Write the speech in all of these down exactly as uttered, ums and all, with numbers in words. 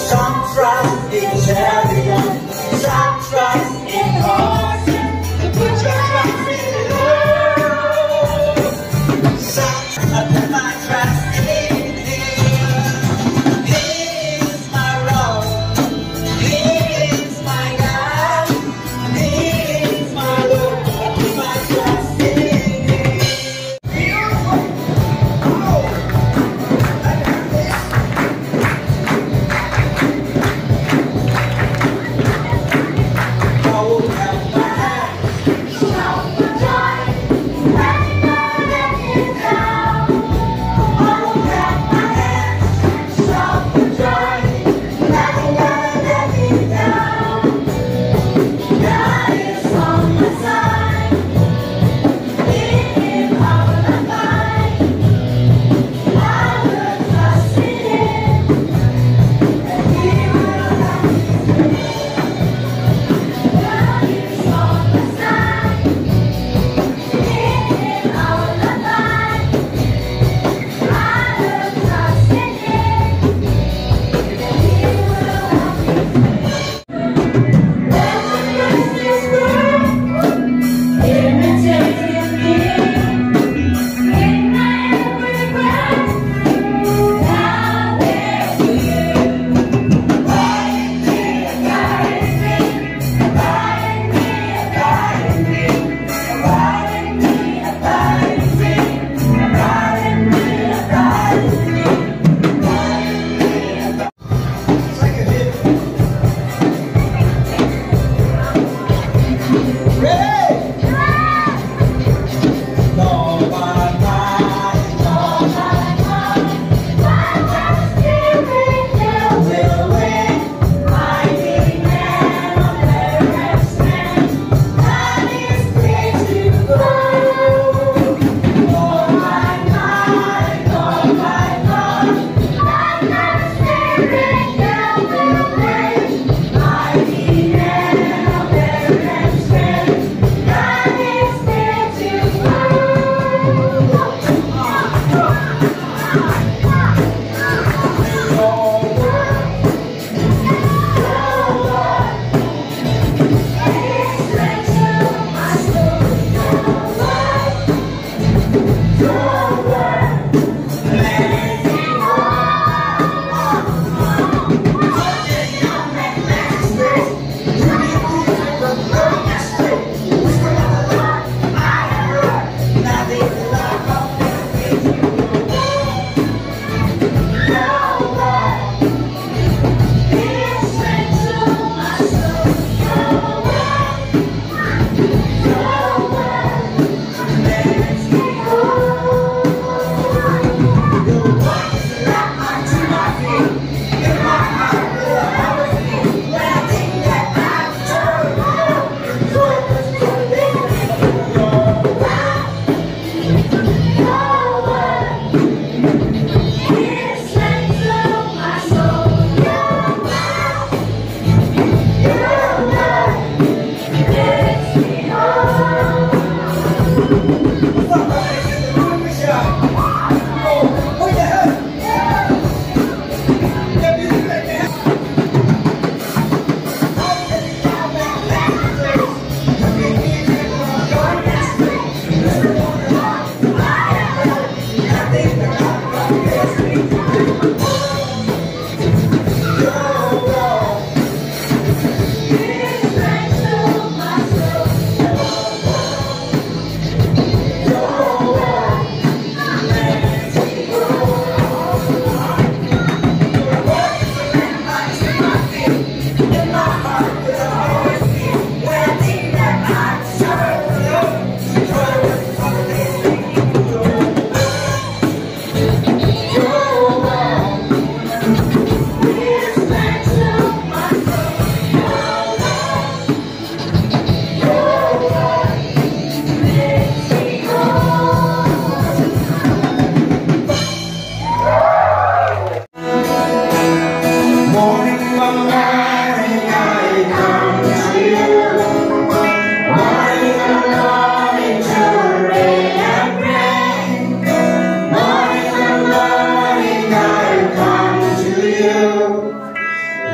Some trust in chariots, some trust in horses, but put your trust in the Lord. Some trust, but put my trust in Him. He is my rock, He is my God, He is my Lord, I put my trust in Him.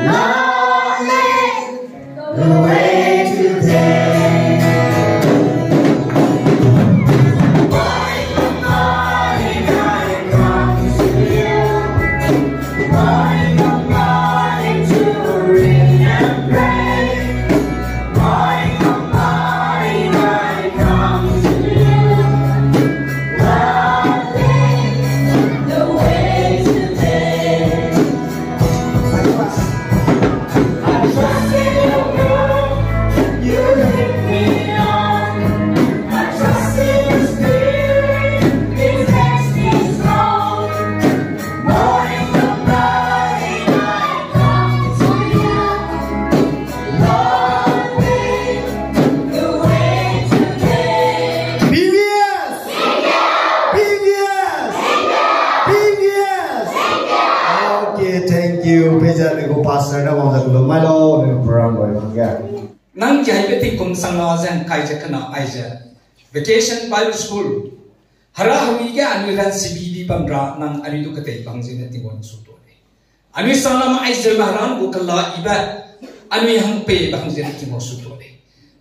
Lord, lead the way today. P V S! P V S! P V S! Okay, thank you. Peize anui gu pastor ne wang ze kelum mai lau, anui program bai bang ge. Nang jaibe tingkum sangna ze ngkai ze kena aize Vacation Bible School. Hera herui ge anui ran sibi bi bam ra nang anui du ketei bang zene Tingwang su tuâ lei. Anui sanam aize me hera nang gu kela ibe, anui hang pei bang zene Tingwang su tuâ lei.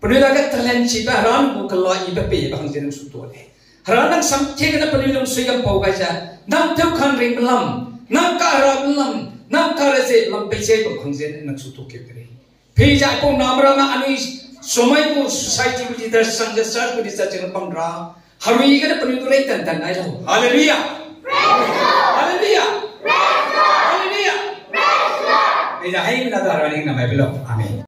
Penui dage talent chibe hera nang gu kela ibe pei bang zene su tuâ lei. Hera nang sam tie gene penui lungsui gam pau gai ze, nang tew kan ring lam, nang ka hera lam, nang ka reze lam pei ze bang zene nang su tuâ keu de lei. Peize aipau namra na anui somai gu society gu leader sang ze church gu leader chang bam ra. Herui gene penui du rei tan tan nai lau. Hallelujah. Hallelujah. Hallelujah. Peize haimena da ra ning na mai be lau. Amen.